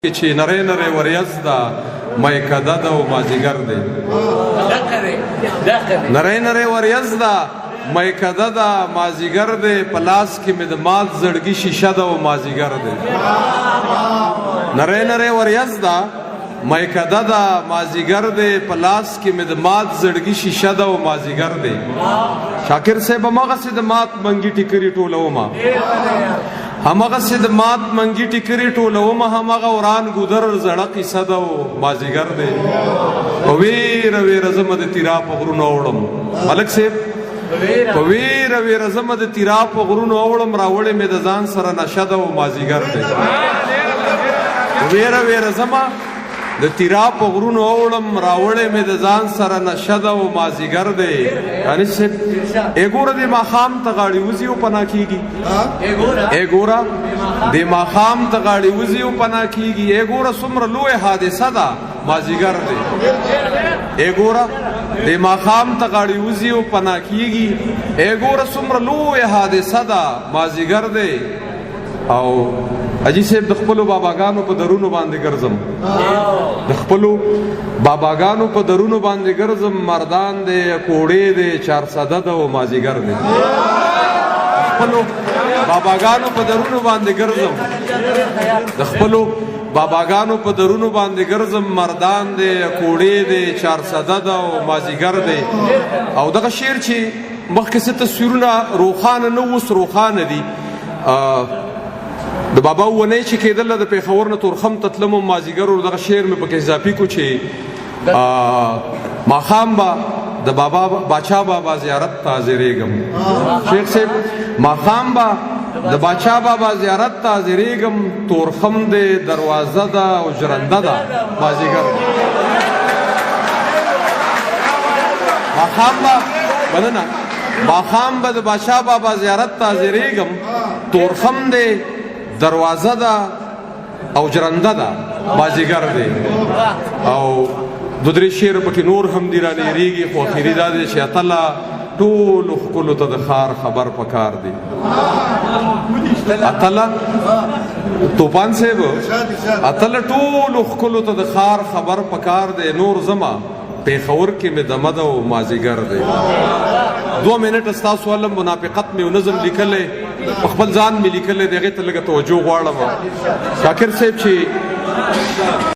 چې نری نری وریځ ده، میکده ده او مازیګر دی. نری نری وریځ ده، میکده ده، مازیګر دی. په لاس کې مې د مات زړګي شیشه ده او مازیګر دی. نری نری وریځ ده، میکده ده، مازیګر دی. په لاس کې مې د مات زړګي شیشه ده او مازیګر دی. شاکر صاحب، هماغسې د مات منګي ټیکري ټولومه، هماغسې د مات منګي ټیکري ټولومه، هماغه وران ګودر زړه قیصه ده او مازیګر دی. په ویره ویره زمه د تیرا په غرونو اوړم، ملک صاحب، په ویره ویره زمه د تیرا په غرونو اوړم، راوړې مې د ځان سره نشه ده او مازیګر دی. په ویره ویره زمه د تیرا په غرونو اوړم، راوړې مې د ځان سره نشه ده او مازیګر دی. دانش صاحب، ای ګوره، د ماښام ته غاړې وځي او پناه کیږي. ای ګوره، د ماښام ته غاړې وځي او پناه کیږي. ای ګوره، څومره لویه حادثه ده، مازیګر دی. ای ګوره، د ماښام ته غاړې وځي او پناه کیږي. ای ګوره، څومره لویه حادثه ده، مازیګر دی. او حاجي صاحب، د خپلو باباګانو په درونو باندې ګرځم، د خپلو باباګانو په درونو باندې ګرځم، مردان دی، کوړې دی، چارسده ده او مازیګر دی. خپلو باباګانو په درونو باندې ګرځم، د خپلو باباګانو په درونو باندې ګرځم، مردان دی، کوړې دی، چارسده ده او مازیګر دی. او دغه شعر چې مخکې څه تصویرونه روښانه نه، اوس روښانه دي. د بابا ونې چې کېدله، د پېښور نه تورخم ته تلم مازیګر، او دغه شعر مې پکې اضافي کو چې ماښام به د بابا باچا بابا زیارت ته حاضرېږم. شیخ صاحب، ماښام به د باچا بابا زیارت ته حاضرېږم، تورخم دی، دروازه ده او ژرنده ده، مازیګر. ماښام به، مننه، ماښام به د باچا بابا زیارت ته حاضرېږم، تورخم دی، دروازه ده او ژرنده ده، مازیګر دی. او دو درې شعر پکې نور هم دي، را لېرېږي، خو اخري دا دی چې اتله ټولو ښکلو ته د ښار خبر پکار دی. اتله توپان صاحب، اتله ټولو ښکلو ته د ښار خبر پکار دی، نور زما پېښور کې مې دمه ده او مازیګر دی. 2 منټه ستاسو علم منافقت مې نظم لیکلی، په خپل ځان مې لیکلی دی، هغې ته لږه توجه غواړم، شاکر صاحب چې